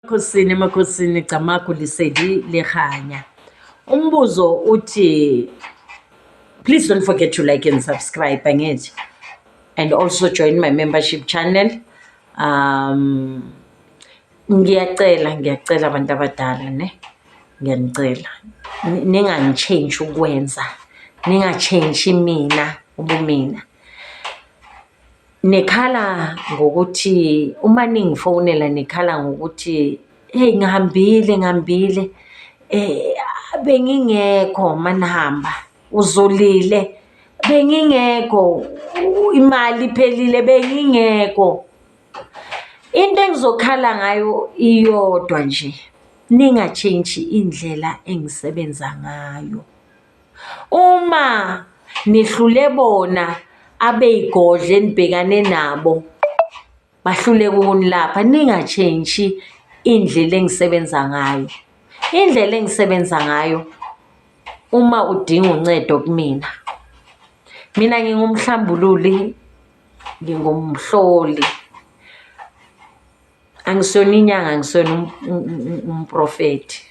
Emakhosini, emakhosini, Camagu, Lesedi le Kganya. Umbuzo uthi, please don't forget to like and subscribe, angithi? And also join my membership channel. Ngiyacela, ngiyacela abantu abadala ne. Ngiyanicela. Ningangi-change ukwenza. Ninga-change mina ubumina. Nikhala ngokuthi uma ningifonela nikhala ngokuthi hey, ngihambile, ngihambile, bengingekho manihamba, uzolile, bengingekho, imali iphelile, bengingekho. Into engizokhala ngayo iyodwa nje, ningatshentshi indlela engisebenza ngayo. Uma nihlule bona abeyigodla enibhekane nabo, bahluleka ukunilapha, ningatshentshi indlela engisebenza ngayo. Indlela engisebenza ngayo, uma udinga uncedo kumina, mina ngingumhlambululi, ngingumhloli. Angisiyona inyanga, angisiyona umprofethi.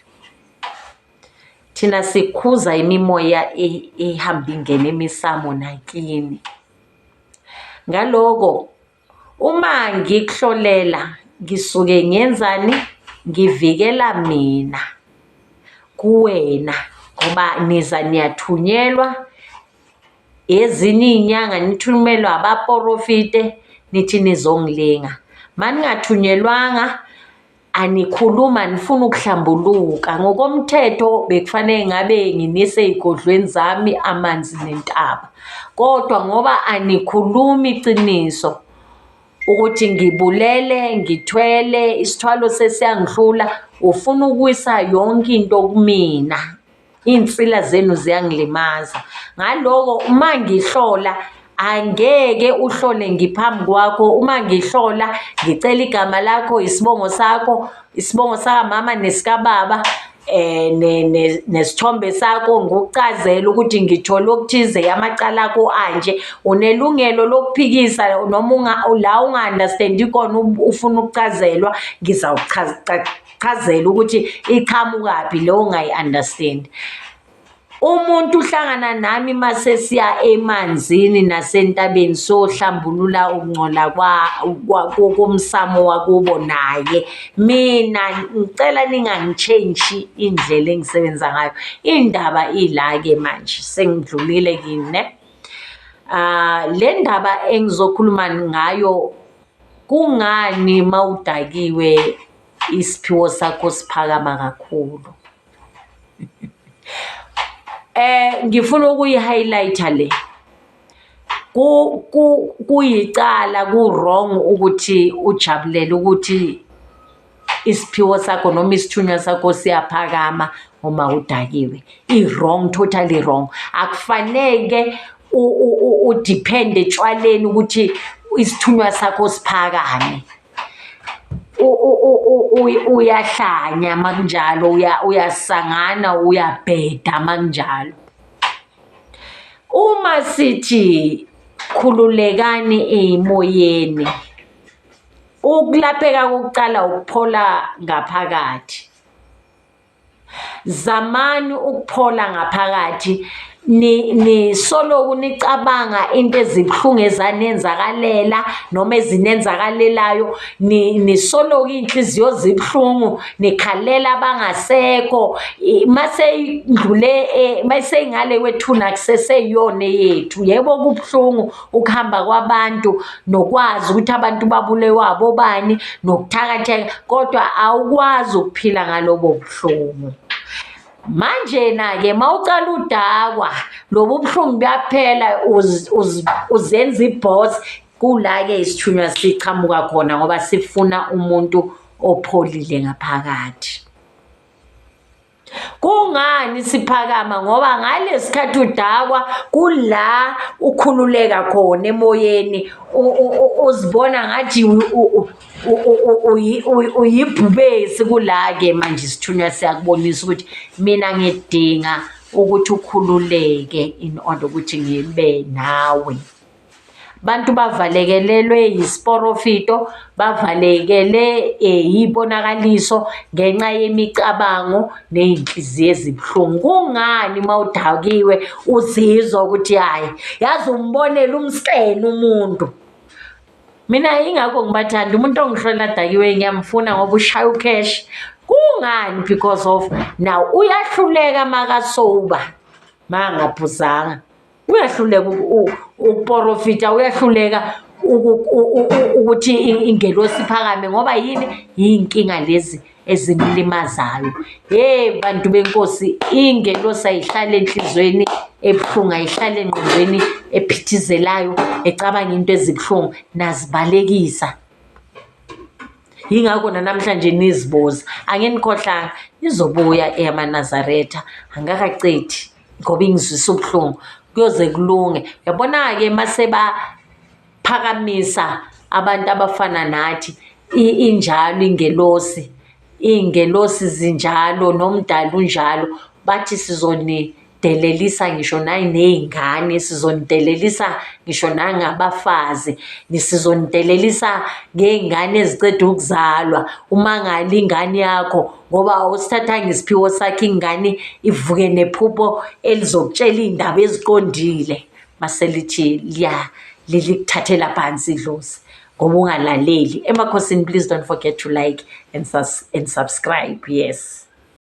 Thina sikhuza imimoya ehamba ingena emisamo nakini. Ngaloko, uma ngikuhlolela, ngisuke ngenzani? Ngivikela mina kuwena ngoba niza niyathunyelwa ezinye iy'nyanga, nithunyelwa abaporofite, nithi nizongilinga. Maningathunyelwanga, anikhulumi, anifuni ukuhlambuluka. Ngokomthetho bekufanele ngabe nginise ey'godlweni zami amanzi nentaba. Kodwa ngoba anikhulumi iqiniso ukuthi ngibulele, ngithwele, isithwalo sesiyangihlula, ufuna ukuwisa yonke into kumina. Iy'nsila zenu ziyangilimaza. Ngaloko uma ngihlola, angeke uhlole ngiphambi kwakho. Uma ngihlola, ngicela igama lakho, isibongo sakho, isibongo sakamama nesikababa, nesithombe sakho, ngikuchazele ukuthi ngithole okuthize, amacala akho anje. Unelungelo lokuphikisa noma la unga-understand-i khona, ufuna ukuchazelwa, ngizawuchazela ukuthi iqhamukaphi le ongayi-understand. Umuntu uhlangana nami masesiya emanzini nasentabeni sohlambulula ukungcola komsamo wakubo naye. Mina ngicela ningangitshentshi indlela engisebenza ngayo. Indaba ila-ke manje, sengidlulile kini ne. Le ndaba engizokhuluma ngayo, kungani mawudakiwe isiphiwo sakho siphakama kakhulu? Ngifuna ukuyi-highlight-a le. Kuyicala, ku-wrong ukuthi ujabulele ukuthi isiphiwo sakho noma isithunywa sakho siyaphakama uma udakiwe. I-wrong, totally wrong. Akufaneke u-depend-e etshwaleni ukuthi isithunywa sakho siphakame. Uyahlanya makunjalo, uyasangana, uyabheda makunjalo. Uma sithi khululekani ey'moyeni, ukulapheka kokuqala ukuphola ngaphakathi. Zamani ukuphola ngaphakathi, nisoloku nicabanga into ezibuhlungu ezanenzakalela noma ezinenzakalelayo, nisoloku iy'nhliziyo zibuhlungu, nikhalela abangasekho. Mase indlule, mase ingale kwethuna kuseseyiyona eyethu. Yebo, kubuhlungu ukuhamba kwabantu nokwazi ukuthi abantu babulewe abobani nokuthakatheka, kodwa awukwazi ukuphila ngalobo buhlungu. Manje-na-ke mawucala udakwa, lobu buhlungu buyaphela, uzenza i-boss. Kula-ke isithunywa sichamuka khona ngoba sifuna umuntu opholile ngaphakathi. Kungani siphakama? Ngoba ngalesikhathi udakwa kula ukhululeka khona emoyeni, uzibona ngathi uyibhubesi. Kula-ke manje isithunywa siyakubonisa ukuthi mina ngidinga ukuthi ukhululeke in order ukuthi ngibe nawe. Abantu bavalekelelwe yisiporofito, bavalekele iy'bonakaliso ngenxa yemicabango ney'nhliziyo ezibuhlungu. Kungani uma udakiwe uzizwa ukuthi hhayi, yazi umbonela umskene umuntu. Mina yingakho ngibathanda, umuntu ongihlola adakiwe ngiyamfuna ngoba ushaya ukheshi. Kungani? Because of now uyahluleka makasoba, makangaphuzanga. Uyahluleka ukuporofita, uyahluleka ukuthi ingelosi iphakame ngoba yini? Yiy'nkinga lezi ezimlimazayo. Hhe bantu benkosi, ingelosi ayihlali enhliziyweni ebuhlungu, ayihlali engqondweni ephithizelayo, ecabanga into ezibuhlungu, nazibalekisa. Yingakho nanamhlanje nizibuza, anginikhohlanga, izobuya eyamaNazaretha, angikakacedi ngoba ingizwisa ubuhlungu, kuyoze kulunge. Uyabona-ke mase baphakamisa abantu abafana nathi, injalo ingelosi, iy'ngelosi zinjalo nomdali unjalo, bathi sizonidelelisa ngisho naney'ngane, sizonidelelisa ngisho nangabafazi, sizonidelelisa ngey'ngane eziceda ukuzalwa. Umangale ingane yakho ngoba awusithathanga isiphiwo sakhe ingane ivuke nephupho elizokutshela iy'ndaba eziqondile mase lithi liya likuthathela phansi idlozi ngoba ungalaleli. Emakhosini, please don't forget to like and, and subscribe. Yes.